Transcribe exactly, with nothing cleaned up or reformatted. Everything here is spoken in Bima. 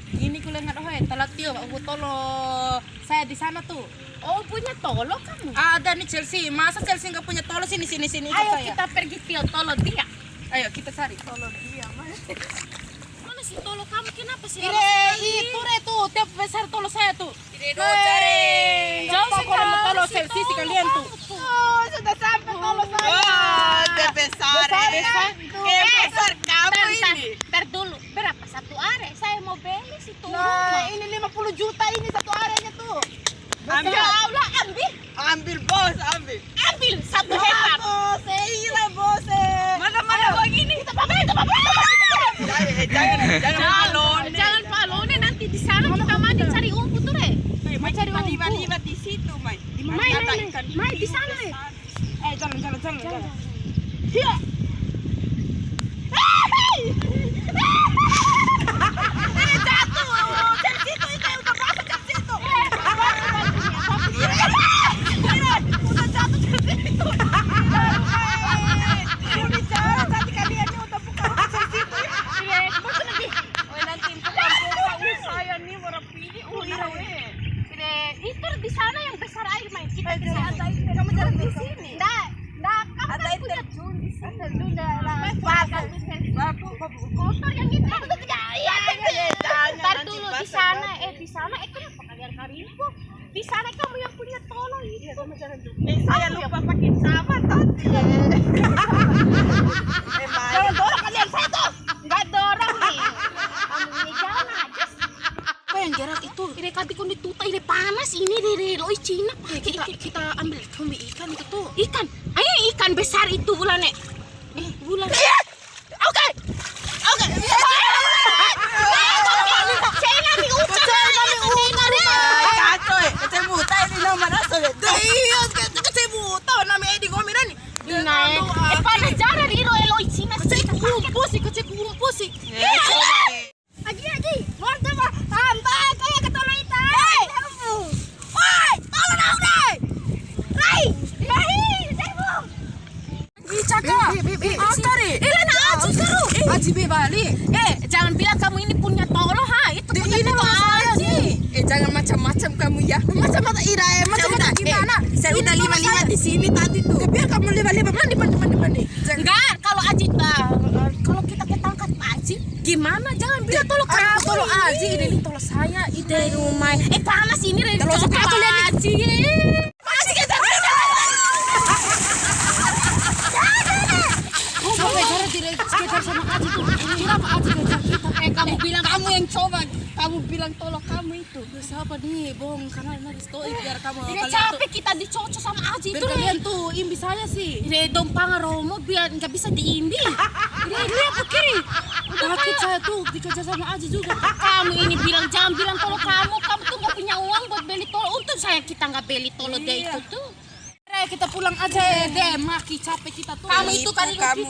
Ini ku lenga doho e, tala tio, wa'u tolo saya di sana tuh. Oh, punya tolo kamu? Ada nih Chelsea. Masa Chelsea nggak punya tolo? Sini, sini, sini, ikut saya. Ayo kita pergi tio tolo dia. Ayo kita cari tolo dia, Mas. Mana sih tolo kamu? Kenapa sih lama sekali? Itu re tuh, tiap besar tolo saya tuh. Ire do, jare. Jauh sekali tolo si Chelsea tolo sekalian tuh. Kamu tuh. Oh, sudah sampai tolo saya. Wah, dia besar, besar, eh. Besar. Eh, besar kamu ini. Ntar, ntar, ntar dulu. Berapa satu are? Saya mau beli situ rumah. Nah, ini lima puluh juta ini satu arenya tuh. Ambil. Ya Allah, ambil. Ambil, Bos, ambil. Ambil satu hektar. Bos, eh, iya, Bos, eh. Mana, mana uang ini? Kita pakai, kita pakai, kita pakai. Jangan, eh, jangan, jangan, Pak Lone. Jangan, Pak Lone, nanti di sana kita mandi cari umpu tuh, Re. Eh, mau cari umpu. Liwat, liwat di situ, mai. Mai, mai, mai, di sana, Re. Eh, jalan, jalan, jalan, jalan. Iya. Eh, jatuh. Dari situ itu udah masuk dari situ. Iya, udah jatuh dari situ. Udah bicara tadi kalian udah buka dari situ. Iya, betul lagi. Oh, nanti itu kampung saya nih, orang pilih, oh, iya, weh. Itu di sana yang besar air, mai. Kita di sana. Kamu jangan di sini. Nggak, nggak, kamu kan punya terjun di sini. Terjun dah lah. Bagus, bagus. Kotor yang ini. Iya, iya, iya, jangan. Ntar dulu, di sana, eh, di sana, eh, kenapa kalian karibu? Di sana kamu yang punya tolo itu. Iya, kamu jangan dulu. Eh, saya lupa pakai sabun tadi. Eh, baik. Jangan dorong kalian saya tuh. Nggak dorong nih. Kamu ini jalan aja. Apa yang gerak itu? Ire kati kone tuta, ire panas ini, ire, ire loi Cina. Eh, kita, kita ambil, ambil ikan itu tuh. Ikan? Ayo, ikan besar itu, Bulane. Eh, Bulan. Oke. Oke. Cina ni ucap. Cina ni ucap. Kacau, eh. Kacau buta ini nama naso, ya. Iya, kacau buta, nama Edi Gomiran. Ina, eh. Eh, panas jara di iro, eh, loi Cina. Kacau kumpus, kacau kumpus. Iya. Aji, Aji, mau coba santai kayak ketolo ita. Hei! Woi, tolong aku deh. Rai, Rai, Rai, Rai. Ih, caka. Bi, bi, bi, bi. Akar, eh. Eh, lah, nah, Aji seru. Eh, Aji, bi, balik. Eh, jangan bilang kamu ini punya tolo, ha? Itu punya tolo saya Aji. Eh, jangan macam-macam kamu ya. Macam-macam ira, eh, macam-macam gimana? Saya udah lima-lima di sini tadi tuh. Ya, biar kamu lima-lima, mandi, mandi, mandi, mandi. Enggak, kalau Aji, ah, kalau kita ketangkap Aji, gimana? Jangan bilang tolo kamu, tolo Aji, ini nih tolo saya, ide rumah. Eh, panas ini, Ren. Kalau suka aku lihat nih. Aji. Aji, kita. Sampai cara tidak sekedar sama Aji tuh. Kenapa Aji kejar kita? Eh, kamu bilang kamu yang coba, kamu bilang tolo kamu itu. Tuh, siapa nih, Bong? Karena ini harus to'i biar kamu. Ini capek kita dicoco sama Aji itu, kalian tuh imbi saya sih. Ini dompang romo biar nggak bisa diimbi. Ini lihat ke kiri. Udah kayak saya tuh dikejar sama Aji juga. Kamu ini bilang, jangan bilang tolo kamu. Kamu tuh nggak punya uang buat beli tolo. Untung saya kita nggak beli tolo dia itu tuh. Re, kita pulang aja ya, deh. Maki capek kita tuh. Kamu itu kan kamu.